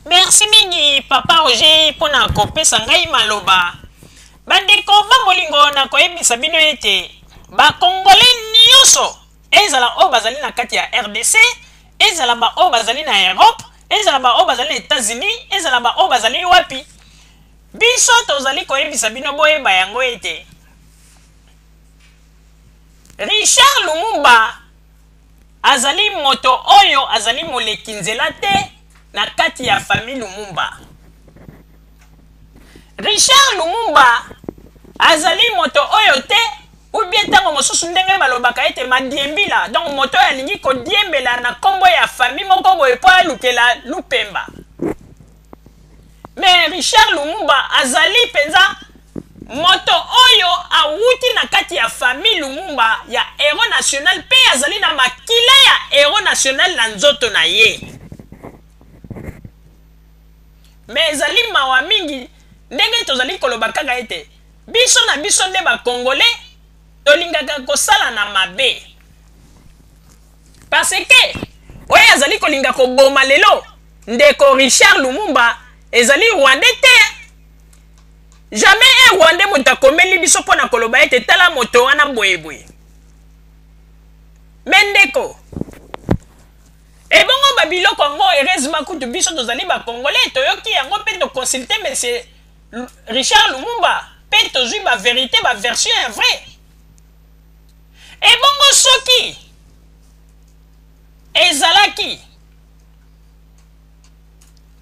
Merci mingi papa Roger mpo na kopesa ngai maloba. Bandeko ba bolingo, nakoyebisa bino ete ba Congolais nyonso, ezala oyo bazali na kati ya rdc, ezala ba oyo bazali na Europe, ezala ba oyo bazali na Etats-Unis, ezala ba oyo bazali wapi, biso tozali koyebisa bino boyeba yango ete Richard Lumumba azali moto oyo azali moleki nzela te na kati ya famille Lumumba. Richard Lumumba azali moto oyo te ou bien ntango mosusu ndenge balobaka ete madiembila, donc moto oyo alingi kodiembela na nkombo ya famille moko boye mpo alukela lupemba. Mais Richard Lumumba azali mpenza moto oyo awuti na kati ya famille Lumumba ya héros national mpe azali na makila ya héros national na nzoto na ye. Mais ezali mawa mingi ndenge tozali koloba kaka ete biso na biso nde ba Congolais tolingaka kosala na mabe. Parce que oyo azali kolinga koboma lelo ndeko Richard Lumumba ezali Rwandais te. Jamais un Rwandais moto akomeli biso mpo na koloba ete tala moto wana boye boye. Mais ndeko, ebongo ba biloko yango heureusement kutu biso tozali ba Congolais toyoki yango mpe to consulter monsieur Richard Lumumba mpe tozwi ba verite ba version ya vrai. Ebongo soki ezalaki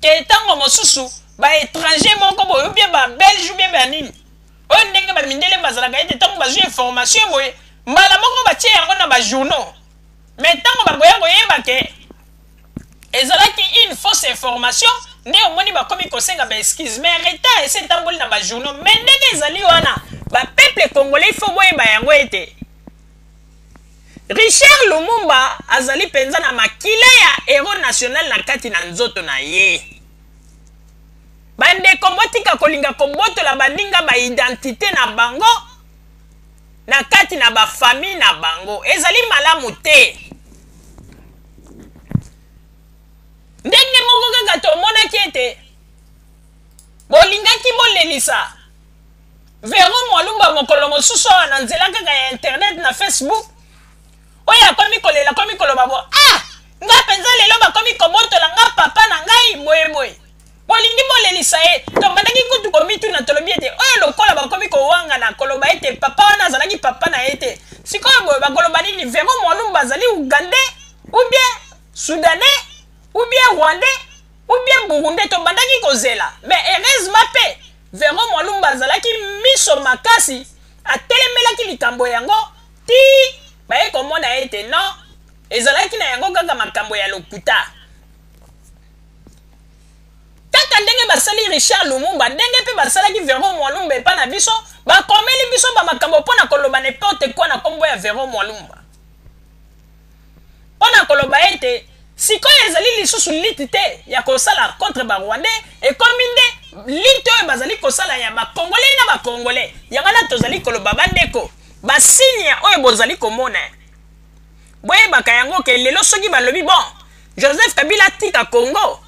ke ntango mosusu ba étranger moko boye ou bien ba belge ou bien ba nini oyo ndenge ba mindele bazalaka ete ntango bazwi information boye mbala moko batie yango na ba journaux, mais ntango bakoya koyeba ke ezalaki une fausse information nde omoni bakomi kosenga ba excuse, mais retard esi etamboli na ba journaux. Mais ndenge ezali wana ba peuple congolais il faut boyeba yango ete Richard Lumumba azali mpenza na makila ya héros national na kati na nzoto na ye. Bandeko botika kolinga kobotola baninga ba identité na bango na kati na ba famille na bango, ezali malamu te. Ndenge moko kaka tomonaki ete bolingaki bolelisa Vero Mwalumba mokolo mosusu awa na nzela kaka ya internet na Facebook, oyo akomi kolela, akomi koloba bo ah nga mpenza lelo bakomi kobotola nga papa na ngai boye boye, bolingi bolelisa ye. Tobandaki kutu komituna, tolobi ete oyo lokola bakomi kowangana koloba ete papa wana azalaki papa na ye te, sikoyo boye bakoloba nini? Vero Mwalumba azali Ougandais ou bien Soudanais ou bien Rwandais ou bien Burundais? Tobandaki kozela, mais heureusement mpe Vero Mwalumba azalaki miso makasi, atelemelaki likambo yango ti baye komona ete non, ezalaki na yango kaka makambo ya lokuta. Kaka ndenge basali Richard Lumumba, ndenge mpe basalaki Vero Mwalumba epa na biso, bakomeli biso ba makambo mpo na koloba n'importe quoi na kombo ya Vero Mwalumba. Mpo na koloba ete sikoyo ezali lisusu lutte te ya kosala contre ba Rwandais, ekomi nde lutte oyo bazali kosala ya ba Congolais na ba Congolais. Yango wana tozali koloba bandeko, ba signe oyo bozali komona, boyebaka yango ke lelo soki balobi bon Joseph Kabila atika Congo,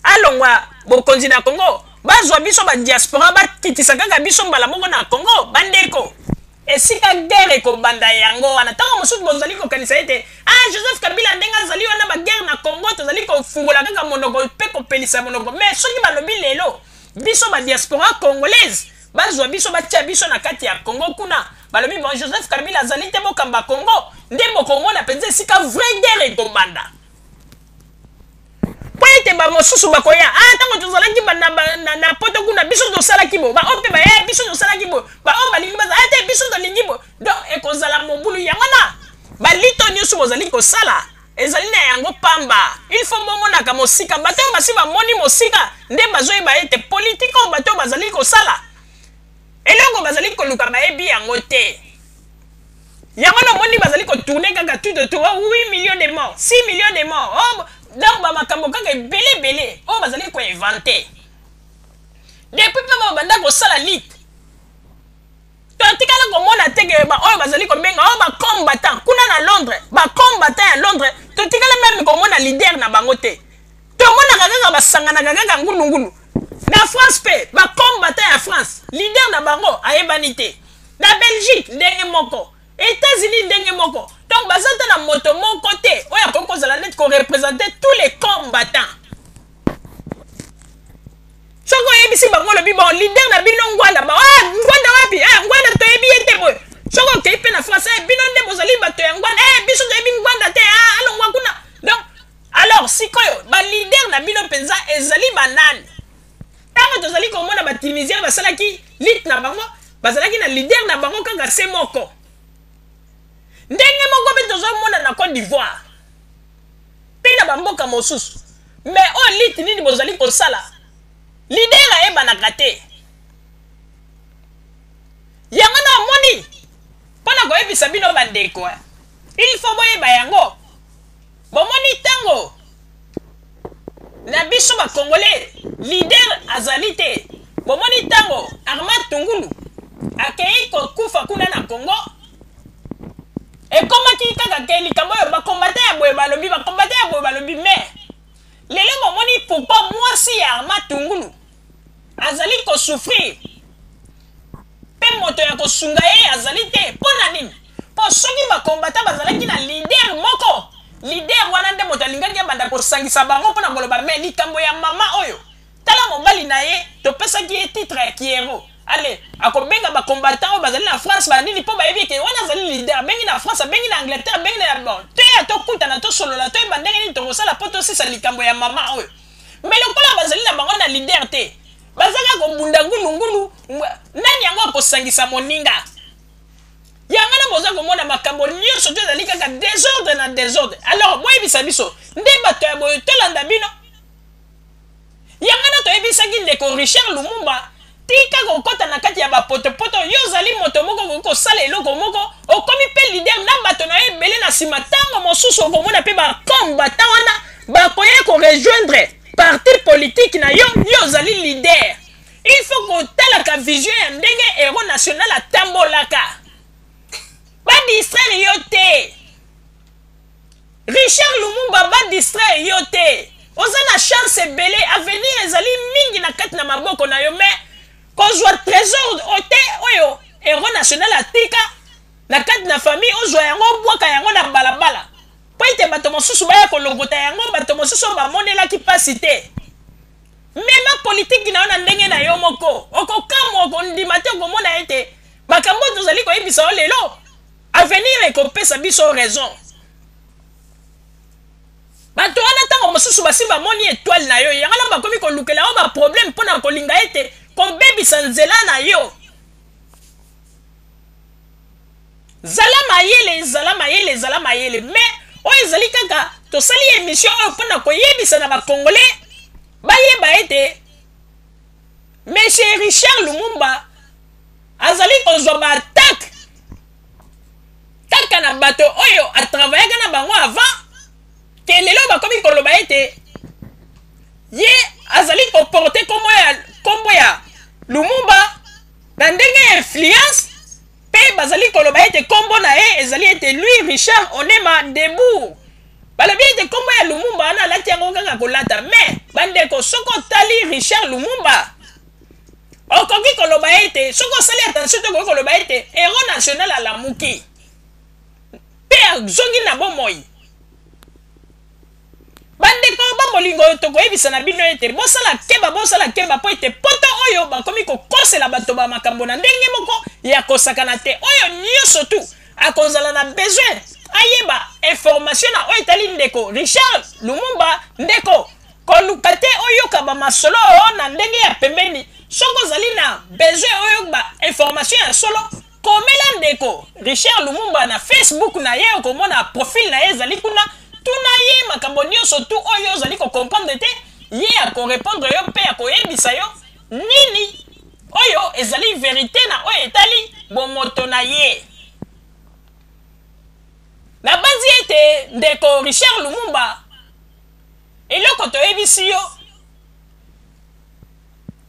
alongwa bokonzi na Congo, bazwa biso ba diaspora bakitisa kaka biso mbala moko na Congo, bandeko esika guerre ekobanda yango wana. Ntango mosusu bozali kokanisa ete ah, Joseph Kabila ndenge azali wana ba guerre na Congo, tozali kofungola kaka monoko mpe kopelisa monoko. Mais soki balobi lelo biso ba diaspora congolaise bazwa biso batia biso na kati ya Congo kuna, balobi bon Joseph Kabila azali te bokamba Congo, nde bokomona mpenza esika vraie guerre ekobanda. Po ete ba mosusu bakoya, ah, ntango tozalaki ba, na, ba, na, na poto kuna biso tosalaki bo, ba oyo mpe baya biso tosalaki bo, ba oyo balingi baza, ah, te biso tolingi bo. Donc ekozala mobulu. Yango wana balito nyonso bozali kosala ezali na yango pamba. Il faut bomonaka mosika. Bato oyo basi bamoni mosika nde bazoyeba ete politike oyo bato oyo bazali kosala, eloko bazali koluka bayebi yango te. Yango wana omoni bazali kotourne kaka tout autour, oh, 8 millions de morts, 6 millions de morts, oh, donc ba makambo kaka ebele ebele oyo bazali koinvente depuis mpe babanda kosala lite. Totikala komona te ke ba oyo bazali kobenga oyo ba combattant kuna na Londres, ba combattant ya Londres, totikala meme komona leader na bango te. Tomonaka kaka basanganaka kaka ngulungulu. Na France mpe bacombattant ya France, leader na bango ayebani te. Na Belgique ndenge moko, États-Unis ndenge moko. Donc baza ata na moto moko te oyo akoki kozala neti korepresente tous les combattants. Soki oyebisi bango, olobi bon, leader na bino Ngwanda, ba ah, Ngwanda wapi? Ah, Ngwanda toyebi ye te boye. Soki okei mpe na France, eh, bino nde bozali bato ya Ngwanda, eh, biso toyebi Ngwanda te, ah, alongwa kuna. Donc alors sikoyo baleader na bino mpenza ezali banani? Ntango tozali komona Batunisien basalaki lutte na bango, bazalaki na leader na bango kaka se moko. Ndenge moko mpe tozomona na Côte d'Ivoire mpe na bamboka mosusu. Mais oyo lutte nini bozali kosala? Leader ayebanaka te. Yango na omoni mpo na koyebisa bino bandeko, il faut boyeba yango. Bomoni ntango na biso bakongole leader azali te. Bomoni ntango Armand Tungulu akei kokufa kuna na Congo, ekomaki kaka ke likambo oyo bakombata ya boye balobi, bakombata ya boye balobi. Mais lelo bomoni pourquoi mwasi ya Armand Tungulu azali kosouffrir mpe moto ya kosunga ye azali te. Mpo na nini? Mpo soki bakombata bazalaki na leader moko, leader wana nde moto alingaki abanda kosangisa bango mpo na koloba: mais likambo ya mama oyo, tala mobali na ye, topesaki ye titre ya kiero. Ale akobenga bacombattant oyo bazali na France, banini, mpo bayebi eke wana azali leader. Abengi na France, abengi na Angleterre, abengi na bon, toya tokutana, tosolola, toyeba ndenge nini tokosala mpo tosisa likambo ya mama oyo. Mais lokola bazali na bango na leader te, bazaka kobunda ngulungulu, nani yango akosangisa moninga? Yango wana boza komona makambo nyonso to ezali kaka désordre na désordre. Alors boyebisa biso nde bato ya boye tolanda bino? Yango wana toyebisaki ndeko Richard Lumumba: tika kokɔta na kati ya bapotopoto. Yo ozali moto moko okoki kosala eloko moko, okomi mpe leader na bato na yo ebele na nsima. Ntango mosusu okomona mpe bacombattant wana bakoya korejoindre parti politique na yo. Yo ozali leader, il faut kotalaka vision ya ndenge héros national atambolaka. Badistraire yo te, Richard Lumumba, badistraire yo te. Oza na chance ebele, avenir ezali mingi na kati na maboko na yo. Mais kozwa trésor te oyo héros national atika na kati na famille, ozwa yango, obwaka yango na balabala mpo ete bato mosusu baya kolokota yango, bato mosusu oyo bamonelaki mpasi te. Mema politiki na yo na ndenge na yo moko, okokamwa, okondima te, okomona ete makambo oyo tozali koyebisa yo lelo, avenir ekopesa biso raison. Bato wana ntango mosusu basi bamoni étoile na yo, yango wana bakomi kolukela yo baproblème mpo na kolinga ete kobebisa nzela na yo. Zala mayele, zala mayele, zala mayele. Mais oyo ezali kaka tosali émission oyo mpona koyebisa na Bakongolais bayeba ete monsieur Richard Lumumba azali kozwa baattaque kaka na bato oyo atravaillaka na bango avant, ke lelo bakomi koloba ete ye azali koporter kombo ya Lumumba na ndenge ya influence, mpe bazali koloba ete kombo na ye ezali ete Louis Richard Onema Debout. Balobi ete kombo ya Lumumba wana alati yango kaka kolata. Mais bandeko, soki otali Richard Lumumba, okoki koloba ete soki osali attention te, okoki koloba ete héros national alamuki mpe azongi na bomoi. Bandeko bamolingo, tokoyebisa na bino ete bosala keba, bosala keba, mpo ete poto oyo bakomi kokosela bato ba makambo na ndenge moko ya kosakana te. Oyo nyonso tu akozala na besoin ayeba information na oyo etali ndeko Richard Lumumba, ndeko, koluka te oyoka bamasolo oyo na ndenge ya pembeni. Soki ozali na besoin oyo ba information ya solo, komela ndeko Richard Lumumba na Facebook na ye, okomona profil na ye ezali kuna. Tuna ye makambo nyonso tu oyo ozali kocomprendre te, ye akorépondre yo mpe akoyebisa yo nini oyo ezali vérité na oyo etali bomoto na ye. Nabanzi ete ndeko Richard Lumumba, eloko toyebisi yo,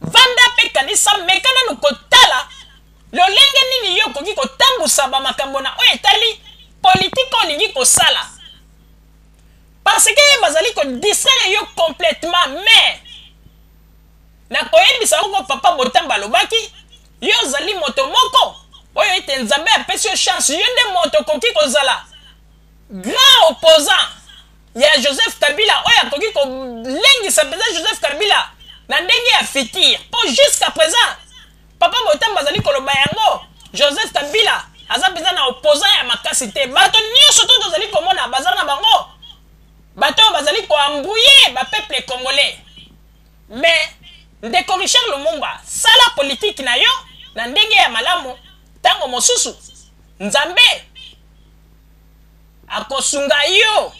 vanda mpe kanisa, meka nanu kotala lolenge nini yo okoki kotambusa bamakambo na oyo etali politike olingi kosala. Parce que bazali ko distraire yo complètement mais nakoyebisa yo papa Botamba alobaki yo ozali moto moko oyo ete Nzambe apesi yo chance, yo nde moto okoki kozala grand opposant ya Joseph Kabila oyo akoki kolengisa mpenza Joseph Kabila na ndenge ya futur. Mpo jusqu'à présent papa Botamba azali koloba yango, Joseph Kabila aza mpenza na opposant ya makasi te. Bato nyonso to tozali komona baza na bango bato oyo bazali koembrouiller bapeuple congolais. Mais ndeko Richard Lumumba, sala politike na yo na ndenge ya malamu, ntango mosusu Nzambe akosunga yo.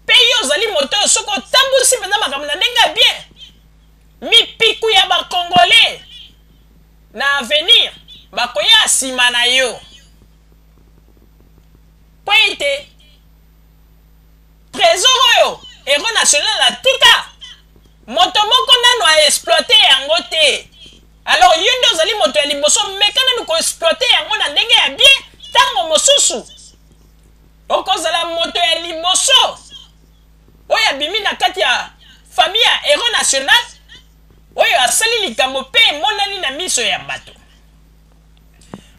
Mpe yo ozali moto oyo soki otambusi mpenza makambo na ndenge ya bien, mipiku ya bakongole na avenir bakoya nsima na yo, mpo ete trésor oyo héros national atika moto moko nano aexploite yango te. Alors yo nde ozali moto ya liboso, meka nanu koexploite yango na ndenge ya bien. Ntango mosusu okozala moto ya liboso oyo abimi na kati ya famille ya héros national oyo asali likambo mpe emonani na miso ya bato.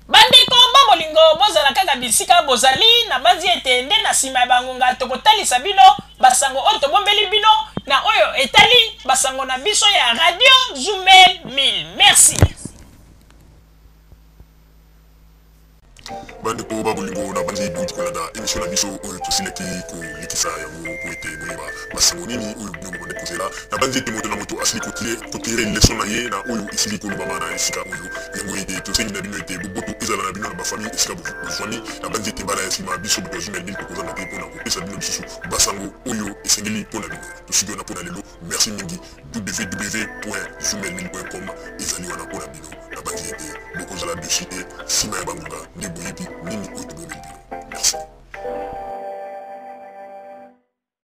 Bandeko ba bolingo, bozala kaka bisika bozali. Nabanzi ete nde na nsima ya bangonga tokotalisa bino basango oyo tobombeli bino na oyo etali basango na biso ya Radio Zumel 1000. Merci. Bandeko ba bolingo, na banzi bouti kolanda émission na biso oyo tosilaki kolekisa yango po ete boyeba basango nini oyo bino bobandi kozela. Na banzi ete moto na moto asili kotire leçon na ye na oyo esili kolobama na esika oyo. Yango ete tosengi na bino ete boboto ezala na bino na bafamille esika bozwami. Na banzi ete mbala ya nsima biso bato ya Zumel 1000 tokozanga te mpona kopesa bino lisusu basango oyo esengeli mpona bino. Tosuki wana mpona lelo. Merci mingi. www.zumel1000.com ezali wana mpona bino. Na banzi ete